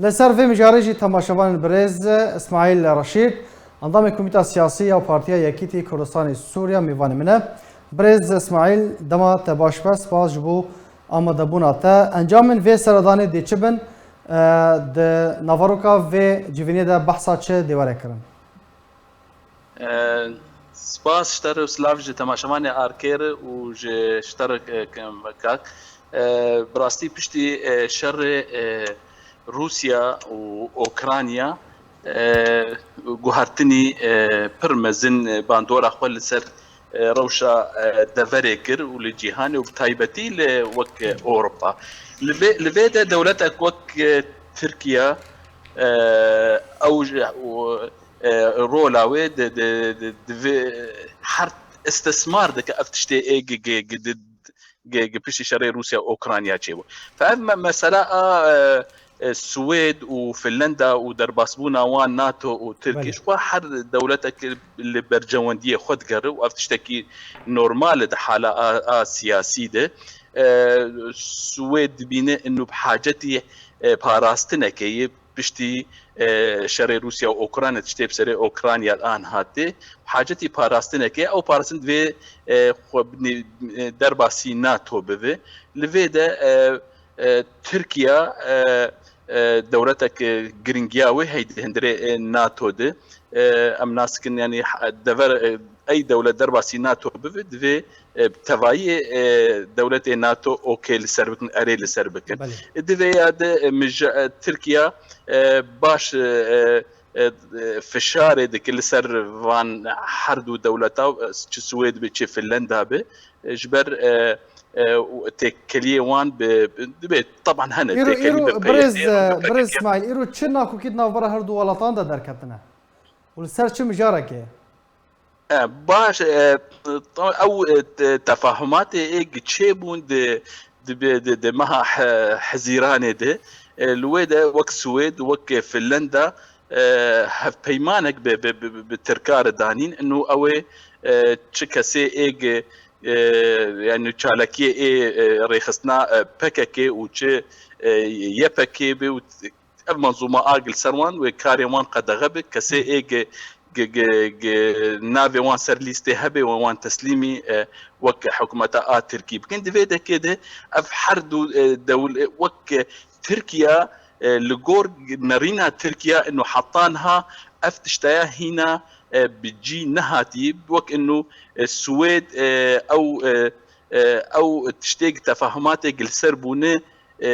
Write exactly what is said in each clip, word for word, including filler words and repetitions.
Li ser vê mijarê jî temaşevanên birêz Îsmaîl Reşîd, endamê Komîta Siyasî ya Partiya Yekîtî Kurdistanê Sûriya mêvanê min e. Birêz Îsmaîl, dema te baş be, spas ji bo amadebûna te. Encamên vê seredanê dê çi bin? E, di naveroka vê civînê de behsa çi dê were kirin? E, spas ji te re û silav ji temaşevanê Arkê re û ji, ji te re, e, kak. E, bi rastî piştî, e, şerê, e, Rûsya û Okrayna, e, guhertinî, e, pir mezin, e, bandora xwe li ser, e, rewşa, e, deverê kir û li cîhanê û bi taybetî li wek, e, Ewropa. Li vê, li vê de dewletek wek, e, Tirkiye, e, ew ji, û, e, rola wê di, di, di, di vê her istismar dike ev tiştê ê gi, gi, gi, di, gi, gi piştî şerê Rûsya Okrayna çêbû. Fe ev me-, mesela a, e, e, Swêd û Finlanda û derbasbûna wan NATO û Tirkiye Belê. Ji xwe her dewletek li bercewendiyê xwe digere û ev tiştekî normal e di hala a, a siyasî de. E, Swêd dibîne inu bi hacetî, e, parastinekê yê piştî, e, şerê Rûsya û Okrayna tiştê bi serê Okrayna an hatê. Hacetî parastinekê, ew parastin divê, e, xwe bi nê-, e, derbasî NATO bibe. Li vê de, e, e, Tirkiye, e, e, dewletek, e, giringiya wê heyî di hundirê, e, NATO de. E, em nas dikin, yanî, ha-, dever, e, ey dewlet derbasî NATO bibe, divê, e, bi tevayî, e, dewletê NATO okê li ser bikin, erê li ser bikin. Belê. E, di vê ya de, e, mija-, e, Tirkiye, e, baş, e, e, e, fişarê dike li ser van her du dewleta, e, çi Swêd be, çi Finlanda be, e, ji ber, e, e, û têkeliyê wan bi, bi, dibê, taban hene Îro, têkelî îro bi birêz, P Y D, e, bi birêz P K K. Îsmaîl, îro çi nakokî di navbera her du welatan de derketine? Û li ser çi mijarekê? E, baş, e, t-, ew, e, te-, tefahumatê ê gi çêbûn di, di, bi, di, di meha he-, Hezîranê de, e, li wê de wek Swêd, wek Finlanda, e, hevpeymanek bi, bi, bi, bi Tirka re danîn. Ino ew ê, e, çi kesê ê gi, e, yani çalakiyê ê, e, rêxistina, e, P K K û çi, e, Y P G be û ev menzûma a gi li ser wan wê karê wan qedexe be, kesê ê gi, gi, gi, gi navê wan ser lîstê hebe wê wan teslîmî, e, wek hikûmeta a Tirkî bikin. Di vê dekê de ev her du, e, dewl-, e, wek, e, Tirkiye, e, li gor nerîna Tirkiye ino heta niha ev tiştaya hîna, e, bi cî nehatî, wek ino, e, Swêd, e, ew, e, e, ew tiştê gi tefahumatê gi li ser bûne, e,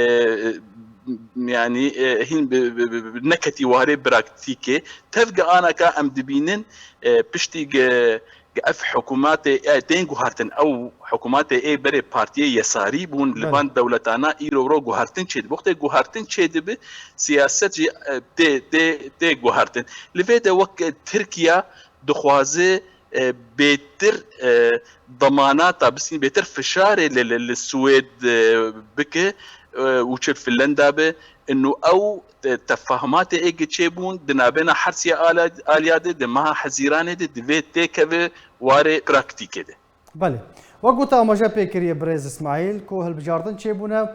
yani, e, hîn bi, bi, bi, bi neketî warê praktîkê. Tevge anaka em dibînin, e, piştî ge, ge ev hikûmatê, e, tên guhartin, ew hikûmatê ê berê partiyê yesarî bûn, li Belê. van dewletana îro ro guhartin çêdibe. Wextê guhartin çêdibe, siyaset jî, e, tê, tê, tê guhartin. Li vê de wek, e, Tirkiye dixwaze, e, bêtir, e, demanata bisîn, bêtir fişarê li, li, li Swêd, e, bike, e, û çi Finlanda be, ino ew, e, tefahumatê ê gi çêbûn, di navbêna her siya ala-, aliya de, di meha Hezîranê de, divê têkeve warê praktîkê de. Belê. Wek ku te amaje pê kiriye birêz Îsmaîl, ku hilbijartin çêbûne,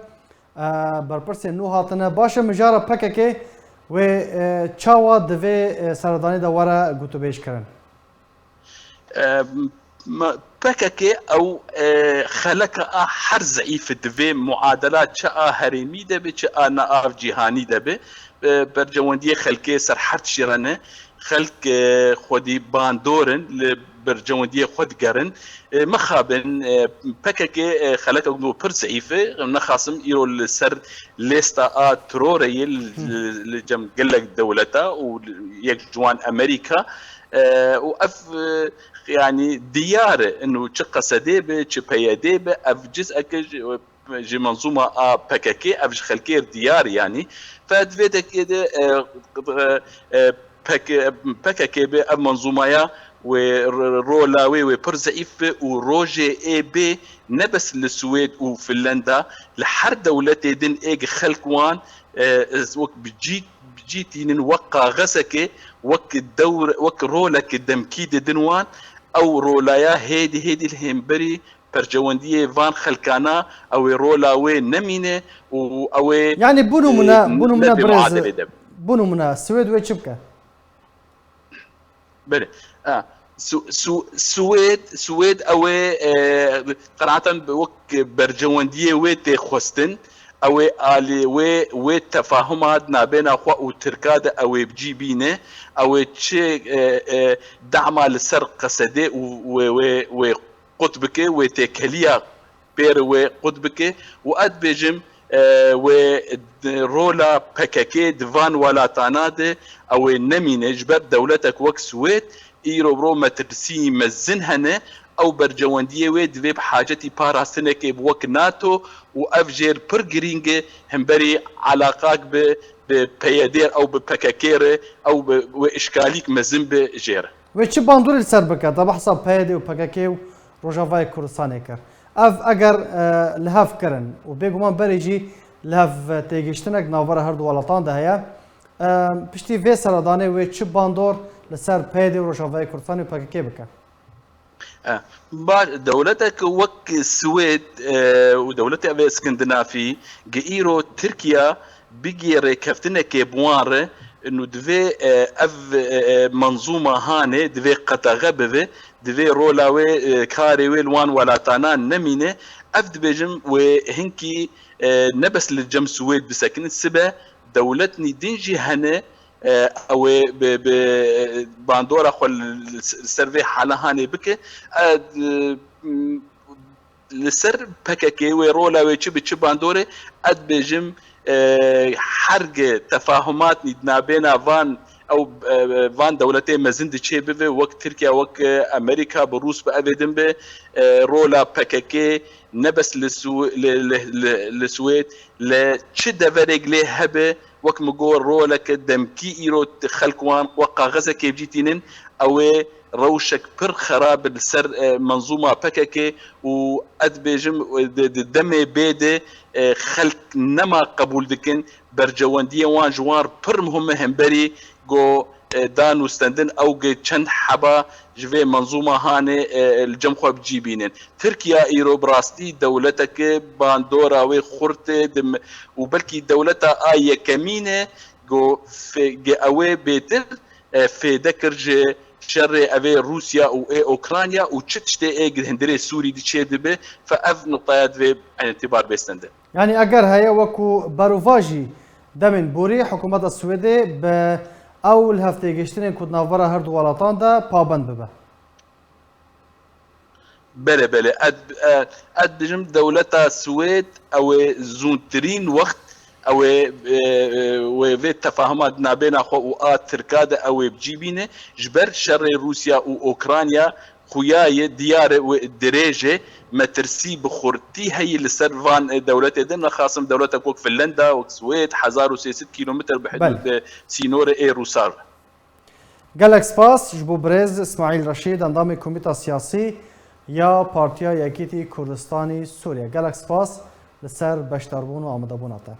e, berpirsên nû hatine. Baş e, mijara P K K wê, e, çawa di vê, e, seredanê de were gotûbêj kirin? E, m-, P K K ew, e, xeleka a her zeîf di vê muadela çi a herêmî de be, çi a nav cîhanî de be. E, bercewendiyê xelkê ser her tişî re ne. Xelk, e, xwedî bandor in, li bercewendiyê xwe digerin. E, mixabin, e, P K K, e, xeleka ku pir zeîf e. Em nexasim îro li ser lêsta a terorê ye li, Hmm. li, li cem gelek dewleta û li, yek ji wan Amerîka. E, û ev, e, yanî diyar e, ino çi Qesedê be, çi P Y D be, ev cizeke ji, ji menzûma a P K K, ev ji xelkê re diyar e, yanî. Fe di vê dekê de, e, e, e, P K K, P K K be ev menzûmaya wê r-, rola wê wê pir zeîf be û rojê ê bê ne bes li Swêd û Finlanda, li her dewletê din ê gi xelk wan, e, wek bi cî, bi cî tînin, wek kaxezekê, wek dewr, wek rolek demkî didin wan, ew rolaya hêdî hêdî li hemberî percewendiyê van xelkana ew ê rola wê nemîne û ew ê Yani bu numune, e, bu numune ne bi birêz, muadilê de. Bu numune Swêd wê çi bike? Belê. Ha. Su, su, Swêd, Swêd ew ê e, qenaten wek bercewendiyê wê tê xwestin. Ew ê alî wê, wê tefahuma di nabêna xwe û Tirka de ew ê bi cî bîne. Ew ê çi e, e, dema li ser Qesedê û wê, wê, wê qut bike, wê têkeliya pêr wê qut bike û ez dibêjim e, wê di rola P K K di van welatana de ew ê nemîne. Ji ber dewletek wek Swêd îro biro metirsî mezin hene, ew bercewendiyê wê divê bi hacetî parastinekê bi wek NATO û ev jêr pir girîng e hemberî elaqak bi, bi P Y D ew bi P K K re ew bi wê işgalîk mezin bi jêr. Wê çi bandorê li ser bike? Te behsa P Y D û P K K û Rojavayê Kurdistanê kir. Ev eger e, li hev kirin û bêguman berê jî li hev têgihiştinek navbera her du welatan de heye. E, piştî vê seradanê wê çi bandor li ser P Y D û Rojavayê Kurdistanê û P K K bike? E, Baş, dewletek wek Swêd e, û dewletê ev ê Skandinavî gi îro Tirkiye bigê rêkeftinekê bi wan re, nû divê e, ev e, e, menzûma hanê divê qedexe bibe, divê rola wê, e, karê wê li wan welatana nemîne. Ev dibêjim wê hinkî e, ne bes li cem Swêd bisekinin, sibe dewletnî din jî hene, e, ew ê bi, bi bandora xwe li, li ser vê hala hanê bike. E, m, li ser P K K wê rola wê çi bi çi bandorê, ez dibêjim, e, herge tefahumatnî di nabêna van ew, e, van dewletê mezin diçê bibe, wek Tirkiye, wek, e, Amerîka, bi Rûs bi evê din be, e, rola P K K ne bes li Sw-, li, li, li, li Swêd, li çi deverek lê hebe, wek min got, roleke demkî îro xelk wan wek kaxezekê bi cî tînin, ew ê rewşek pir xerab li ser, e, menzûma P K K û ez dibêjim, e, di, di demê bê de, e, xelk nema qebûl dikin, bercewendiyê wan ji wan pir muhim e hemberî ku, e, danûstendin ew gi çend heba ji vê menzûma hanê, e, li cem xwe bi cî bînin. Tirkiye îro bi rastî dewleteke bandora wê xurt e, dim-, û belkî dewleta a yekemîn e ku fê-, gi ew ê bêtir, e, fêde kir ji şerê evê Rûsya û ê Ukrayna û çi tiştê ê gi hundirê Sûrî diçê dibe, fe ev nuqtaya divê îtibar bê stendin. Yanî eger heye wekû berovajî demên borî, hikûmeta Swêdê bi ew li hev têgihiştinên ku di navbera her du welatan de pabend bibe. Belê, belê. Ed, e, ed dijim dewleta Swêd ew ê zûntirîn wext ew ê, e, e, wê vê tefahuma di nabêna xwe û a Tirka de ew ê bi cî bîne. Ji ber şerê Rûsya û Ukrayna xuya ye, diyar e û dirêj e, metirsî bi xurtî heye li ser van, e, dewletê din. Nexasim dewletek wek Finlanda, wek Swêd, hezar û sê sed kîlometr bi hidûd, e, sînorê ê Rûsa ve. Gelek spas ji bo birêz Îsmaîl Reşîd, endamê Komîta Siyasî ya Partiya Yekîtî Kurdistanî Sûriye. Gelek spas li ser beşdarbûn û amadebûna te.